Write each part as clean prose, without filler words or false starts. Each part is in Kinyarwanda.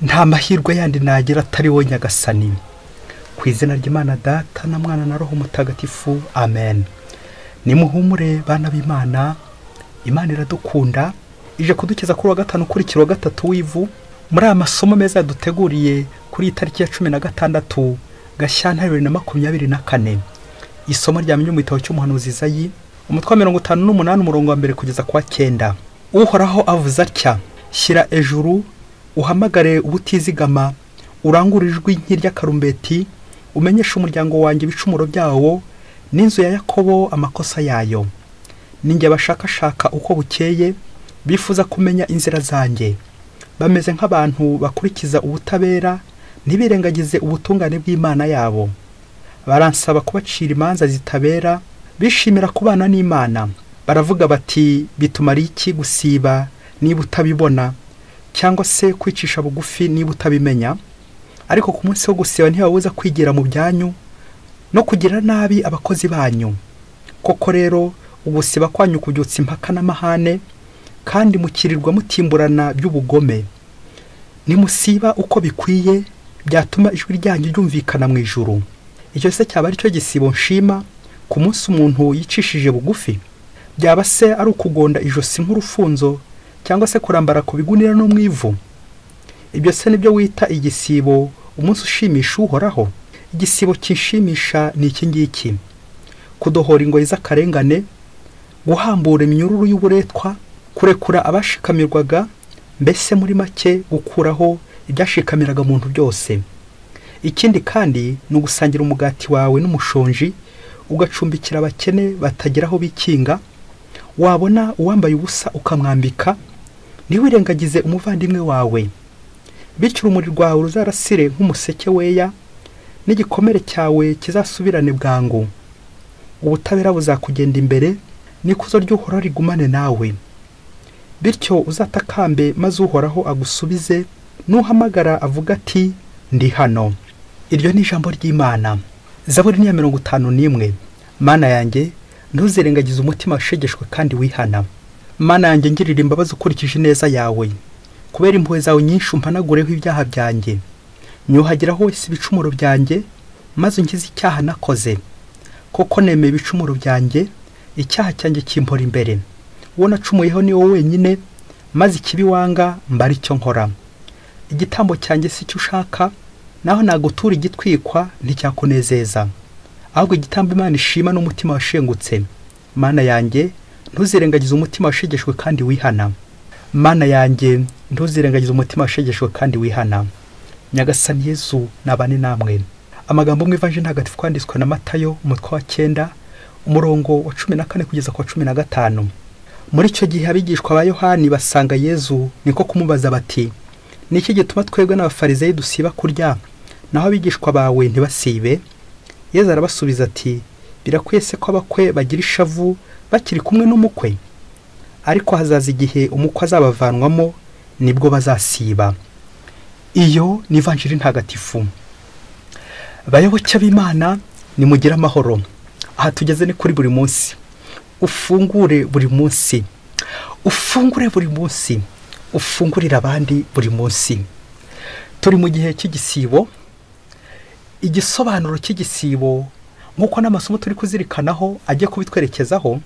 Nta mahirwe yandi nagira atari wowe Nyagasani. Ku izina ry'Imana Data na Mwana na Roho Mutagatifu, amen. Nimuhumure bana b'Imana, Imana iradukunda, ije kudukiza kuri wa gatanu ukurikira wa gatatu w'ivu. Muri aya masomo meza yaduteguriye kuri iyi tariki ya 16 Gashyantare 2024, isomo rya mu gitabo cy'umuhanuzi Izayi, umutwe wa 58 umurongo wa mbere kugeza kwa 9. Uhoraho avuze atya: shyira ejuru, uhamagare ubutizigama, urangure ijwi nk'iry'akarumbeti, umenyeshe umuryango wanjye ibicumuro byawo n'inzu ya Yakobo amakosa yayo. Ninjye bashakashaka uko bukeye, bifuza kumenya inzira zanjye. Bameze nk'abantu bakurikiza ubutabera, ntibirengagize ubutungane bw'Imana yabo. Baransaba kubacira imanza zitabera, bishimira kubana n'Imana. Baravuga bati, bitumara iki gusiba niba utabibona, cyangwa se kwicisha bugufi niba utabimenya? Ariko ku munsi wo gusiba ntibabuza kwigira mu byanyu no kugira nabi abakozi banyu. Koko rero ugusiba kwanyu kubyutsa impaka n'amahane, kandi mukirirwa mutimburana by'ubugome. Nimusiba uko bikwiye, byatuma ijwi ryanyu ryumvikana mu ijuru. Icyo se cyaba ari cyo gisibo nshima ku munsi umuntu yicishije bugufi? Byaba se ari ukugonda ijosi nk'urufunzo, cyangwa se kurambara ku bigunira no mu ivu? Ibyo se nibyo wita igisibo, umunsi ushimisha Uhoraho? Igisibo kinshimisha ni iki ngiki: kudohora ingoyi z'akarengane, guhambura iminyururu y'uburetwa, kurekura abashikamirwaga, mbese muri make gukuraho ibyashikamiraga muntu byose. Ikindi kandi ni ugusangira umugati wawe n'umushonji, ugacumbikira abakene batagira aho bikinga, wabona uwambaye ubusa ukamwambika, ntiwirengagize umuvandimwe wawe. Bityo urumuri rwawe ruzarasire nk'umuseke weya, n'igikomere cyawe kizasubirane bwangu. Ubutabera buzakugenda imbere, n'ikuzo ry'Uhoraho rigumane nawe. Bityo uzatakambe maze Uhoraho agusubize, nuhamagara avuga ati, ndi hano. Iryo ni ijambo ry'Imana. Zaburi ni ya 51. Mana yanjye, ntuzirengagize umutima washegeshwe kandi wihana. Mana yanjye, ngirira imbabazi ukurikije ineza yawe. Kubera impuhwe zawe nyinshi umpanagureho ibyaha byanjye. Nyuhagiraho wese ibicumuro byanjye, maze unkize icyaha nakoze. Koko nemeye ibicumuro byanjye, icyaha cyanjye kimpora imbere. Uwo nacumuyeho ni wowe wenyine, maze ikibi wanga mba ari cyo nkora. Igitambo cyanjye si cyo ushaka, naho nagutura igitwikwa nticyakunezeza. Ahubwo igitambo Imana ishima n'umutima washengutse. Mana yanjye, ntuzirengagize umutima washegeshwe kandi wihana. Mana yanjye, ntuzirengagize umutima washegeshwe kandi wihana. Nyagasani Yezu nabane namwe. Amagambo mu Ivanjiri Ntagatifu kwanditswe na Matayo, umutwe wa 9, umurongo wa 14 kugeza ku wa 15. Muri icyo gihe abigishwa ba Yohani basanga Yezu, niko kumubaza bati, ni iki gituma twebwe n'abafarizeyi dusiba kurya, naho abigishwa bawe ntibasibe? Yezu arabasubiza ati, birakwiye se ko abakwe bagira ishavu bakiri kumwe n'umukwe? Ariko hazaza igihe umukwe azabavanwamo, nibwo bazasiba. Iyo ni Ivanjiri Ntagatifu. Bayoboke b'Imana, nimugire amahoro. Aha tugeze ni kuri buri munsi. Ufungure buri munsi, ufungure buri munsi, ufungurira abandi buri munsi. Turi mu gihe cy'igisibo. Igisobanuro cy'igisibo, nk'uko n'amasomo turi kuzirikanaho ajye kubitwerekezaho,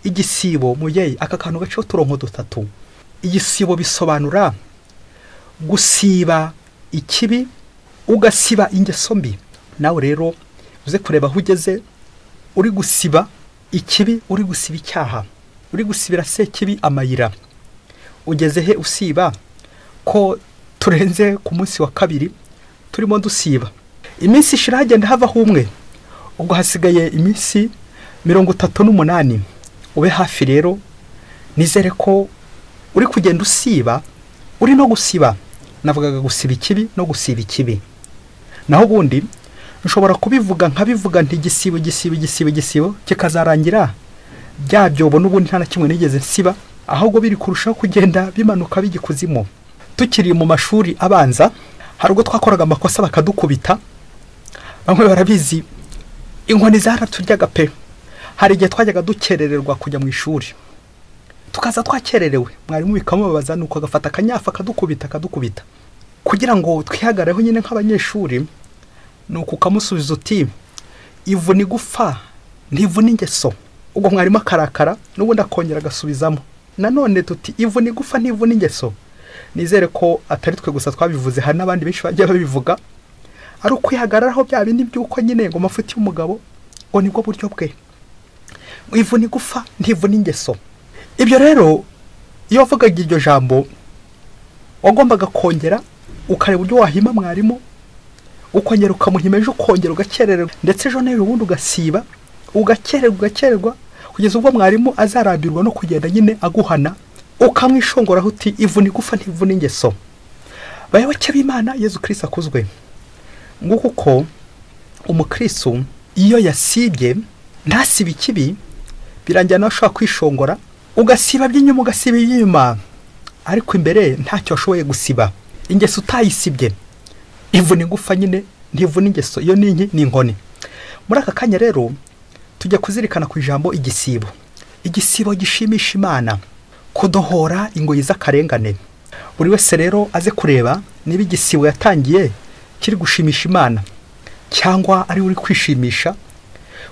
igisibo mubyeyi, aka kantu gaciho uturongo dutatu. Igisibo bisobanura gusiba ikibi, ugasiba ingeso mbi. Nawe rero uze kureba aho ugeze, uri gusiba ikibi, uri gusiba icyaha, uri gusibira se kibi amayira. Ugeze he usiba? Ko turenze ku munsi wa kabiri turimo dusiba. Iminsi ishira hagenda havaho umwe, ubwo hasigaye iminsi 38. Ube hafi rero, nizere ko uri kugenda usiba, uri no gusiba. Navugaga gusiba ikibi no gusiba ikibi. Naho ubundi nshobora kubivuga nkabivuga nti igisibo igisibo igisibo igisibo kikazarangira bya byobo n'ubundi nta na kimwe nigeze nsiba, ahubwo biri kurushaho kugenda bimanuka bijya. Tukiri mu mashuri abanza, hari ubwo twakoraga amakosa bakadukubita. Bamwe barabizi, inkoni zaraturyaga pe. Hari igihe twajyaga dukerererwa kujya mu ishuri, tukaza twakererewe, mwarimu bikamubabaza, nuko agafata akanyafa akadukubita akadukubita. Kugira ngo twihagareho nyine nk'abanyeshuri, ni uko ukamusubiza uti ivuna igufa ntivuna ingeso. Ubwo mwarimu akarakara n'ubundi akongera agasubizamo nanone tuti ivuna igufa ntivuna ingeso. Nizere ko atari twe gusa twabivuze, hari n'abandi benshi bagiye babivuga. Ari ukwihagararaho bya bindi by'uko nyine ngo amafuti y'umugabo ngo nibwo buryo bwe, ivuna igufa ntivuna ingeso. Ibyo rero iyo wavugaga iryo jambo wagombaga kongera ukareba uburyo wahima mwarimu, ukongera ukamuhima ejo, ukongera ugakererwa, ndetse ejo n'ejo ubundi ugasiba, ugakererwa kugeza ubwo mwarimu azarambirwa no kugenda nyine aguhana, ukamwishongoraho uti ivuna igufa ntivuna ingeso. Bayoboke b'Imana, Yezu Kristo akuzwe. Nguko uko umukristo iyo yasibye ntasibe ikibi, birangira nawe ashobora kwishongora, ugasiba by'inyuma, ugasiba iby'inyuma, ariko imbere ntacyo washoboye gusiba. Ingeso utayisibye, ivuna igufa nyine ntivuna ingeso, iyo ni inki ni inkoni. Muri aka kanya rero tujya kuzirikana ku ijambo igisibo. Igisibo gishimisha Imana, kudohora ingoyi z'akarengane. Buri wese rero aze kureba niba igisibo yatangiye kiri gushimisha Imana cyangwa ari uri kwishimisha,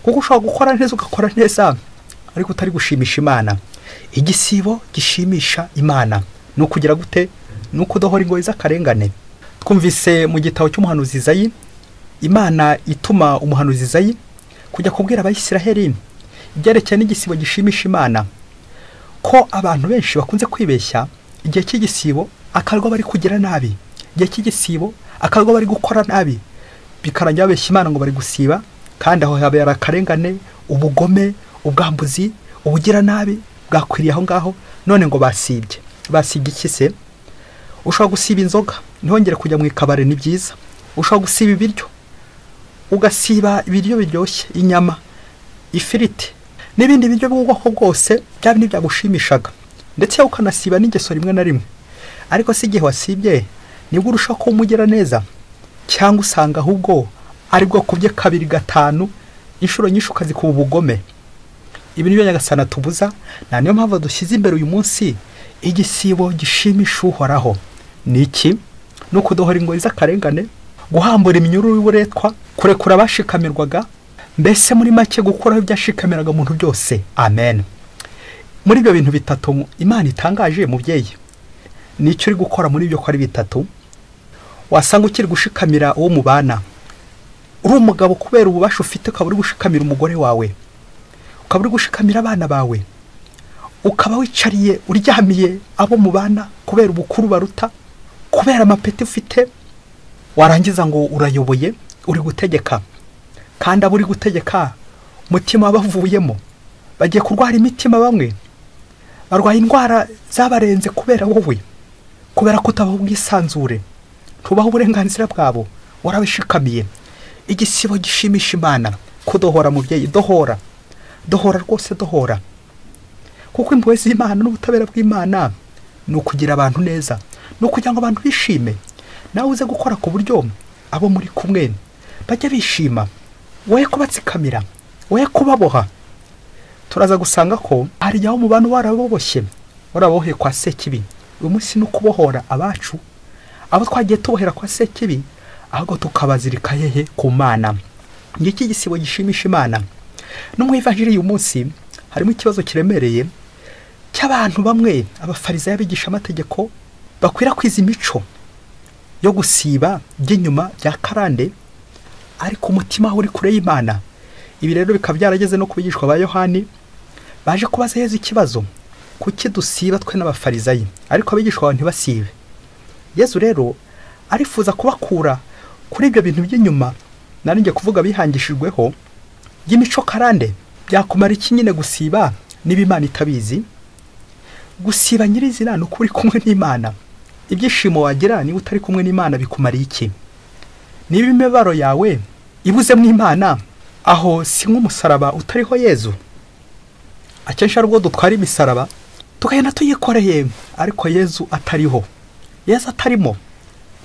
kuko ushobora gukora neza ugakora neza ariko utari gushimisha Imana. Igisibo gishimisha Imana ni ukugira gute? Ni ukudohora ingoyi z'akarengane. Twumvise mu gitabo cy'umuhanuzi Izayi, Imana ituma umuhanuzi Izayi kujya kubwira Abayisiraheli ibyerekeye n'igisibo gishimisha Imana, ko abantu benshi bakunze kwibeshya igihe cy'igisibo akarwa bari kugira nabi, igihe cy'igisibo akarwa bari gukora nabi, bikarangira babeshya Imana ngo bari gusiba, kandi aho habera akarengane, ubugome, ubwambuzi, ubugira nabi bwakwiriye aho ngaho, none ngo basibye. Basibye iki se? Ushobora gusiba inzoga ntihongere kujya mu ikabare, ni byiza. Ushobora gusiba ibiryo, ugasiba ibiryo biryoshye, inyama, ifiriti n'ibindi biryo by'ubwoko bwose, bya bindi byagushimishaga, ndetse ukanasiba n'ingeso rimwe na rimwe. Ariko si igihe wasibye nibwo urushaho kumugira neza, cyangwa usanga ahubwo ari bwo kubye kabiri gatanu inshuro nyinshi ukazikuba ubugome. Ibi nibyo Nyagasani atubuza, na niyo mpamvu dushyize imbere uyu munsi igisibo gishimisha Uhoraho. Ni iki? Ni ukudohora ingoyi z'akarengane, guhambura iminyururu y'uburetwa, kurekura abashikamirwaga, mbese muri make gukuraho ibyashikamiraga umuntu byose. Amen. Muri ibyo bintu bitatu Imana itangaje, mubyeyi, nicyo uri gukora muri ibyo ko ari bitatu? Wasanga ukiri gushikamira uwo mubana, uri umugabo kubera ububasha ufite ukaba uri gushikamira umugore wawe, ukaba uri gushikamira abana bawe, ukaba wicariye uryamiye abo mubana kubera ubukuru baruta, kubera amapeti ufite, warangiza ngo urayoboye, uri gutegeka, kandi abo uri gutegeka umutima bavuyemo, bagiye kurwara imitima, bamwe barwaye indwara zabarenze kubera wowe, kubera kutabaho ubwisanzure, tubaho uburenganzira bwabo, warabishikamiye. Igisibo gishimisha Imana, kudohora mubyeyi, dohora, dohora rwose, dohora. Kuko impuhwe z'Imana n'ubutabera bw'Imana ni ukugira abantu neza, ni ukugira ngo abantu bishime. Nawe uze gukora ku buryo abo muri kumwe bajya bishima, woye kubatsikamira, woye kubaboha. Turaza gusanga ko hari igihe mu bantu waraboboshye, waraboheye kwa Sekibi. Uyu munsi ni ukubohora abacu, abo twagiye tubohera kwa Sekibi, ahubwo tukabazirika hehe? Ku Mana. Ngiki igisibo gishimisha Imana. No mu Ivanjiri uyu munsi harimo ikibazo kiremereye cy'abantu bamwe, abafarisayo bigisha amategeko, bakwirakwiza imico yo gusiba by'inyuma bya karande, ariko umutima uri kure y'Imana. Ibi rero bikaba byarageze no kubigishwa ba Yohani, baje kubaza Yezu ikibazo, kuki dusiba twe n'abafarisayo ariko abigishwa ntibasibe? Yezu rero arifuza kubakura kuri ibyo bintu by'inyuma, nari ngiye kuvuga bihangishijweho by'imico karande. Byakumara iki nyine gusiba niba Imana itabizi? Gusiba nyirizina ni uko uri kumwe n'Imana. Ibyishimo wagira niba utari kumwe n'Imana bikumara iki? Niba imibabaro yawe ibuze mu Imana, aho si nk'umusaraba utariho Yezu? Akenshi ari ubwo dutwara imisaraba tukagenda tuyikoreye, ariko Yezu atariho, Yezu atarimo,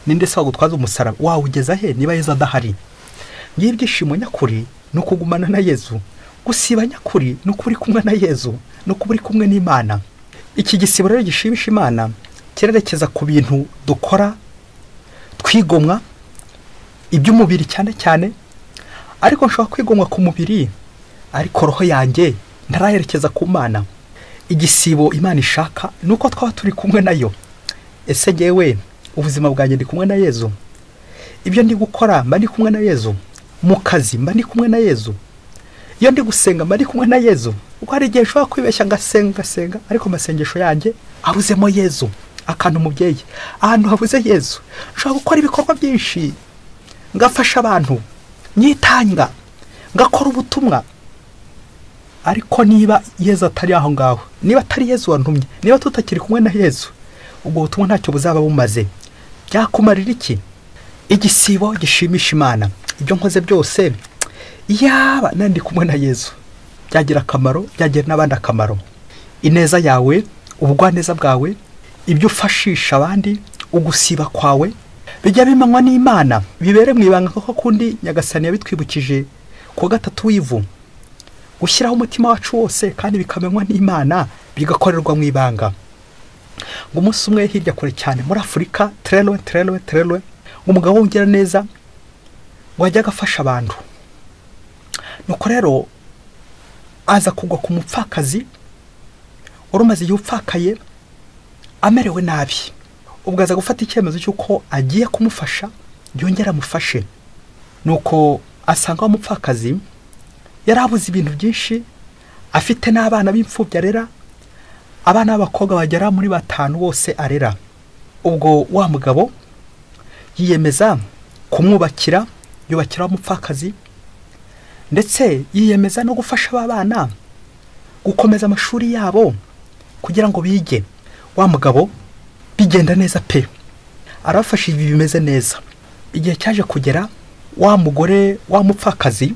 ninde se wagutwaza umusaraba? Wawugeza he niba Yezu adahari? Ngiye ibyishimo nyakuri ni ukugumana na Yezu. Gusiba nyakuri ni uko uri kumwe na Yezu, ni uko uri kumwe n'Imana. Iki gisibo rero gishimisha Imana kirerekeza ku bintu dukora Twigomwa iby'umubiri cyane cyane, ariko nshobora kwigomwa ku mubiri ariko roho yanjye ntaraherekeza ku Mana. Igisibo Imana ishaka nuko twaba turi kumwe nayo. Ese ngewe ubuzima bwanjye ndi kumwe na Yezu? Ibyo ndi gukora mba ndi kumwe na Yezu? Mu kazi mba ndi kumwe na Yezu? Iyo ndi gusenga mba ndi kumwe na Yezu? Kuko hari igihe nshobora kwibeshya ngasenga ariko amasengesho yanjye abuzemo Yezu, akantu umubyeyi ahantu habuze Yezu. Nshobora gukora ibikorwa byinshi, ngafasha abantu, nyitanga, ngakora ubutumwa, ariko niba Yezu atari aho ngaho, niba atari Yezu wantumye, niba tutakiri kumwe na Yezu, ubwo butumwa ntacyo buzaba bumaze. Byakumarira iki? Igisibo gishimisha Imana. Ibyo nkoze byose yaba nandi kumwe na Yezu byagira akamaro, byagira n'abandi akamaro. Ineza yawe, ubugwaneza bwawe, ibyo ufashisha abandi, ugusiba kwawe bijya bimanywa n'Imana, bibere mu ibanga, kuko kundi Nyagasani yabitwibukije ku wa gatatu w'ivu, gushyiraho umutima wacu wose kandi bikamenywa n'Imana, bigakorerwa mu ibanga. Ngo umunsi umwe hirya kure cyane muri Afurika, trelwe trelwe trelwe, umugabo w'umugira neza wajyaga afasha abantu. Nuko rero aza kugwa ku mupfakazi wari umaze igihe upfakaye amerewe nabi. Ubwo aza gufata icyemezo cy'uko agiye kumufasha, yongera amufashe. Nuko asanga wa mupfakazi yarabuze ibintu byinshi, afite n'abana b'imfubyi arera, abana b'abakobwa bagera muri 5 bose arera. Ubwo wa mugabo yiyemeza kumwubakira, yubakira umupfakazi, ndetse yiyemeza no gufasha aba bana gukomeza amashuri yabo kugira ngo bige. Wa mugabo bigenda neza pe, arafasha ibi bimeze neza. Igihe cyaje kugera, wa mugore wa mupfakazi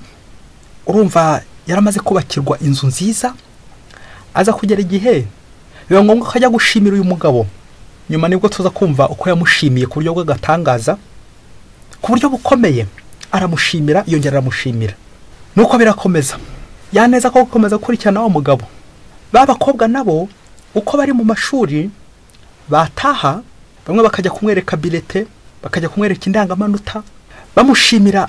urumva yaramaze kubakirwa inzu nziza, aza kugera igihe biba ngombwa ko ajya gushimira uyu mugabo. Nyuma nibwo tuza kumva uko yamushimiye ku buryo bw'agatangaza, ku buryo bukomeye. Aramushimira, yongera aramushimira. Nuko birakomeza yaneza ko gukomeza gukurikirana wa mugabo. Babakobwa nabo uko bari mu mashuri bataha, bamwe bakajya kumwereka bilete, bakajya kumwereka indangamanota, bamushimira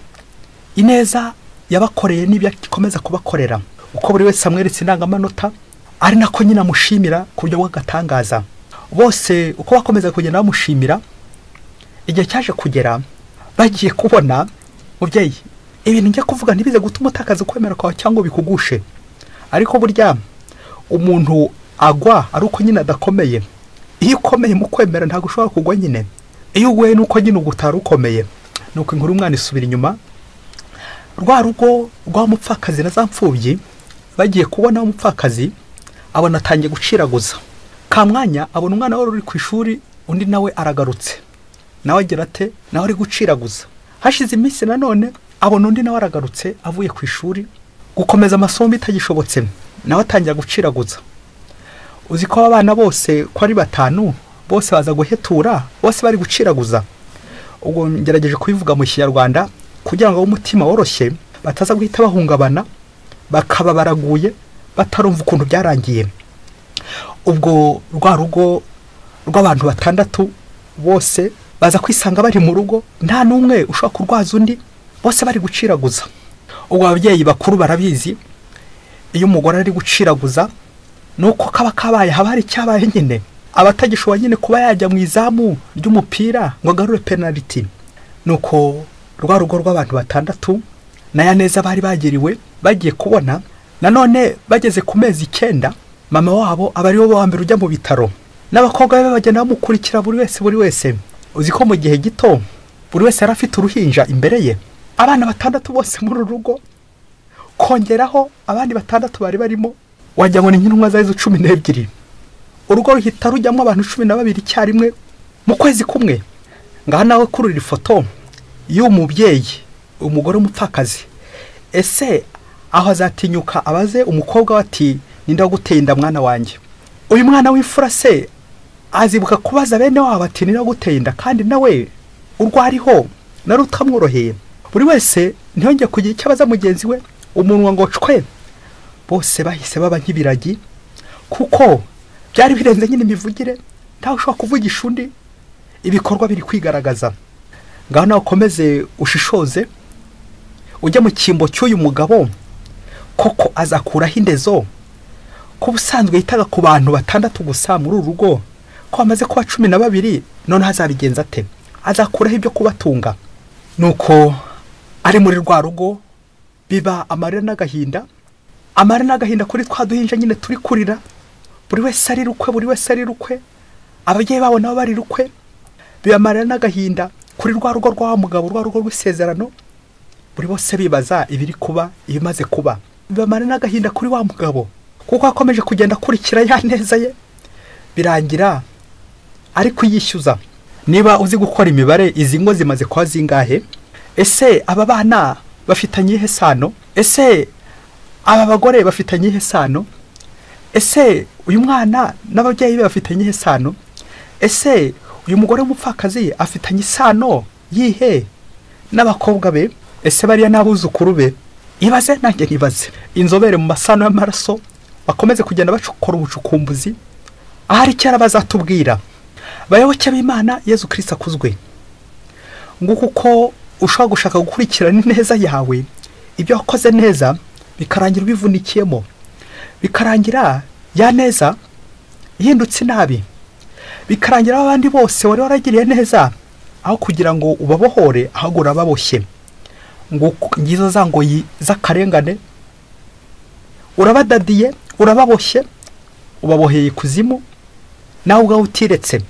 ineza yabakoreye n'ibyo akomeza kubakorera. Uko buri wese amweretse indangamanota ari nako nyina amushimira ku buryo bw'agatangaza. Bose uko bakomeza kugenda bamushimira, igihe cyaje kugera bagiye kubona, mubyeyi, ibintu njya kuvuga ntibize gutuma utakaza ukwemera kwawe cyangwa bikugushe, ariko burya umuntu agwa ari uko nyine adakomeye. Iyo ukomeye mu kwemera ntabwo ushobora kugwa nyine. Iyo uguye nuko nyine ugutara ukomeye. Nuko inkuru umwana isubira inyuma. Rwa rugo rwa mupfakazi na za mfubyi bagiye kubona umupfakazi abona atangiye guciraguza. Kamwanya abona umwana we uri ku ishuri, undi nawe aragarutse, nawe agira ate, nawe ari guciraguza. Hashize iminsi nanone abona undi nawe aragarutse avuye ku ishuri gukomeza amasomo bitagishobotse, nawe atangira guciraguza. Uzi ko abana bose ko ari 5 bose baza guhetura, bose bari guciraguza. Ubwo ngerageje kubivuga mu Kinyarwanda kugira ngo umutima woroshye bataza guhita bahungabana bakaba baraguye batarumva ukuntu byarangiye. Ubwo rwa rugo rw'abantu 6 bose baza kwisanga bari mu rugo, nta n'umwe ushobora kurwaza undi, bose bari guciraguza. Ubwo ababyeyi bakuru barabizi, iyo umugore ari guciraguza nuko kaba kabaye, haba hari cyabaye nyine, abatagishoboye nyine kuba yajya mu izamu ry'umupira ngo agarure penalty. Nuko rwa rugo rw'abantu 6 na ya neza bari bagiriwe bagiye kubona nanone bageze ku mezi 9, mama wabo aba ari wo wa mbere ujya mu bitaro, n'abakobwa be bagenda bamukurikira buri wese buri wese. Uzi ko mu gihe gito buri wese yari afite uruhinja imbere ye, abana 6 bose muri rugo, kongeraho abandi 6 bari barimo, wajya ngo ni nk'intumwa za Yezu 12. Urugo ruhita rujyamo abantu 12 icyarimwe mu kwezi kumwe. Ngaha nawe kurura ifoto y'umubyeyi, umugore w'umupfakazi, ese aho azatinyuka abaze umukobwa ati ninde waguteye inda mwana wanjye? Uyu mwana w'imfura se azibuka kubaza bene wabo ati ninde waguteye inda, kandi nawe urwariho nari utamworoheye? Buri wese ntiyongeye kugira icyo abaza mugenzi we, umunwa ngo cwe. Bose bahise baba nk'ibiragi, kuko byari birenze nyine imivugire, ntawe ushobora kuvugisha undi, ibikorwa biri kwigaragaza. Ngaho nawe ukomeze ushishoze ujya mu cyimbo cy'uyu mugabo, koko azakuraho indezo ko ubusanzwe yitaga ku bantu 6 gusa muri uru rugo, ko bamaze kuba 12, none azabigenza ate? Azakuraho ibyo kubatunga? Nuko ari muri rwa rugo biba amarira n'agahinda, amarira n'agahinda kuri twa duhinja nyine turi kurira, buri wese ari rukwe, buri wese ari rukwe, ababyeyi babo nabo bari rukwe. Biba amarira n'agahinda kuri rwa rugo rwa mugabo, rwa rugo rw'isezerano, buri bose bibaza ibiri kuba, ibimaze kuba. Biba amarira n'agahinda kuri wa mugabo, kuko akomeje kugenda akurikira ya neza ye, birangira ari kuyishyuza. Niba uzi gukora imibare, izi ngo zimaze kuba zingahe? Ese aba bana bafitanye iyihe sano? Ese aba bagore bafitanye iyihe sano? Ese uyu mwana n'ababyeyi be bafitanye iyihe sano? Ese uyu mugore w'umupfakazi afitanye isano yihe n'abakobwa be? Ese bariya n'abuzukuru be? Ibaze nanjye nkibaze. Inzobere mu masano y'amaraso bakomeze kugenda bacukora ubucukumbuzi, ahari cyara bazatubwira. Bayoboke b'Imana, Yezu Kristo akuzwe. Nguko uko ushobora gushaka gukurikirana neza yawe, ibyo wakoze neza bikarangira ubivunikiyemo, bikarangira ya neza ihindutse nabi, bikarangira abandi bose wari waragiriye neza, aho kugira ngo ubabohore ahubwo urababoshye. Ngo ngizo za ngoyi z'akarengane, urabadadiye, urababoshye, ubaboheye kuzimu, nawe ubwawe utiretse.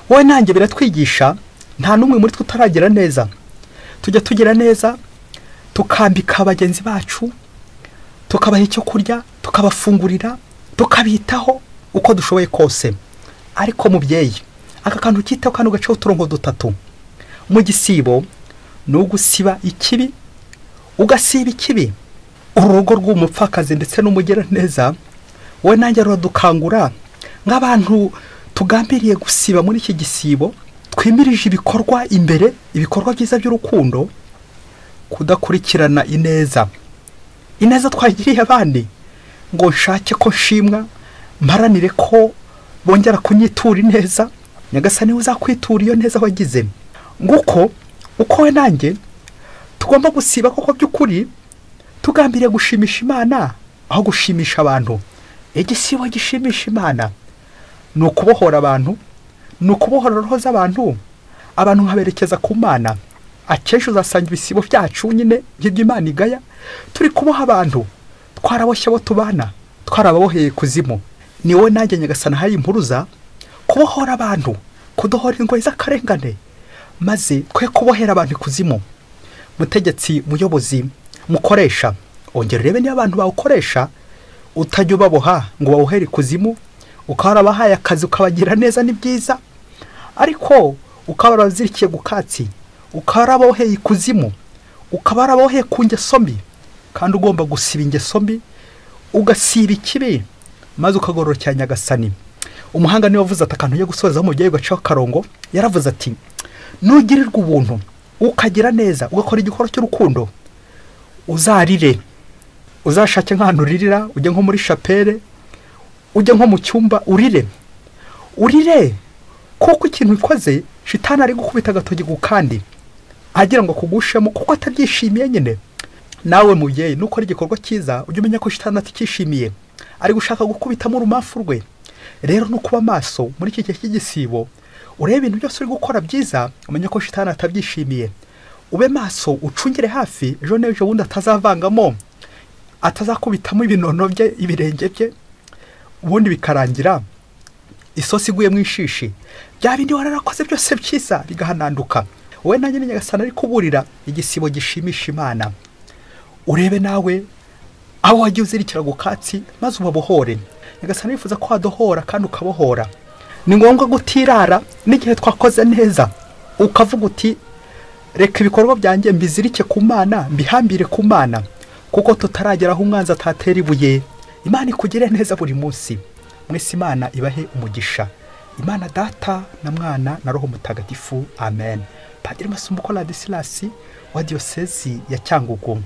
Wowe nanjye biratwigisha, nta n'umwe muri twe utaragira neza. Tujya tugira neza, tukambika bagenzi bacu, tukabaha icyo kurya, tukabafungurira, tukabitaho uko dushoboye kose. Ariko mubyeyi, aka kantu ukiteho kandi ugacaho uturongo 3 mu gisibo, ni ugusiba ikibi, ugasiba ikibi. Urugo rw'umupfakazi ndetse n'umugiraneza, wowe nanjye ruradukangura nk'abantu tugambiriye gusiba muri iki gisibo, twimirije ibikorwa imbere, ibikorwa byiza by'urukundo, kudakurikirana ineza. Ineza twagiriye abandi, ngo nshake ko nshimwa, mparanire ko bongera kunyitura ineza. Nyagasani uzakwitura iyo neza wagize. Nguko uko we nanjye tugomba gusiba koko by'ukuri, tugambiriye gushimisha Imana aho gushimisha abantu. Igisibo gishimisha Imana ni ukubohora abantu, ni ukubohora roho z'abantu, abantu nkaberekeza ku Mana. Akenshi uzasanga ibisibo byacu nyine nk'ibyo Imana igaya, turi kuboha abantu, twaraboshye abo tubana, twarababoheye kuzimu. Ni wowe nanjye Nyagasani hari impuruza kubohora abantu, kudohora ingoyi z'akarengane, maze twe kubohera abantu ikuzimu. Mutegetsi, muyobozi, mukoresha, ongera urebe niba abantu bawukoresha utajya ubaboha ngo babohere ikuzimu, ukaba warabahaye akazi ukabagira neza ni byiza, ariko ukaba warazirikiye gukatsi, ukaba waraboheye ikuzimu, ukaba waraboheye ku ngeso mbi, kandi ugomba gusiba ingeso mbi, ugasiba ikibi, maze ukagororokera Nyagasani. Umuhanga niwe wavuze ati akantu yo gusoza umubyeyi ugacaho akarongo, yaravuze ati nugirirwa ubuntu ukagira neza ugakora igikorwa cy'urukundo, uzarire, uzashake nk'ahantu uririra, ujye nko muri chapelle, ujye nko mu cyumba urire, urire, kuko ikintu ukoze shitani ari gukubita agatoki kandi agira ngo akugushemo, kuko atabyishimiye nyine. Nawe mubyeyi nukora igikorwa cyiza ujye umenya ko shitani atakishimiye, ari gushaka gukubitamo urumafu rwe. Rero no kuba maso muri iki gihe cy'igisibo, urebe ibintu byose uri gukora byiza, umenye ko shitani atabyishimiye. Ube maso, ucungire hafi, ejo n'ejo bundi atazavangamo, atazakubitamo ibinono bye, ibirenge bye, ubundi bikarangira isosi iguye mu ishishi, bya bindi wararakoze byose byiza bigahananduka. Wowe nanjye ni Nyagasani ari kuburira igisibo gishimisha Imana. Urebe nawe aho wagiye uzirikira gukatsi, maze ubabohore. Nyagasani yifuza ko wadohora kandi ukabohora. Ni ngombwa gutirara n'igihe twakoze neza, ukavuga uti reka ibikorwa byanjye mbizirike ku Mana, mbihambire ku Mana, kuko tutaragera aho umwanzi atatera ibuye. Imana ikugire neza buri munsi. Mwese Imana ibahe umugisha. Imana Data na Mwana na Roho Mutagatifu. Amen. Padiri Masumbuko Ladislas wa Diyosezi ya Cyangugu.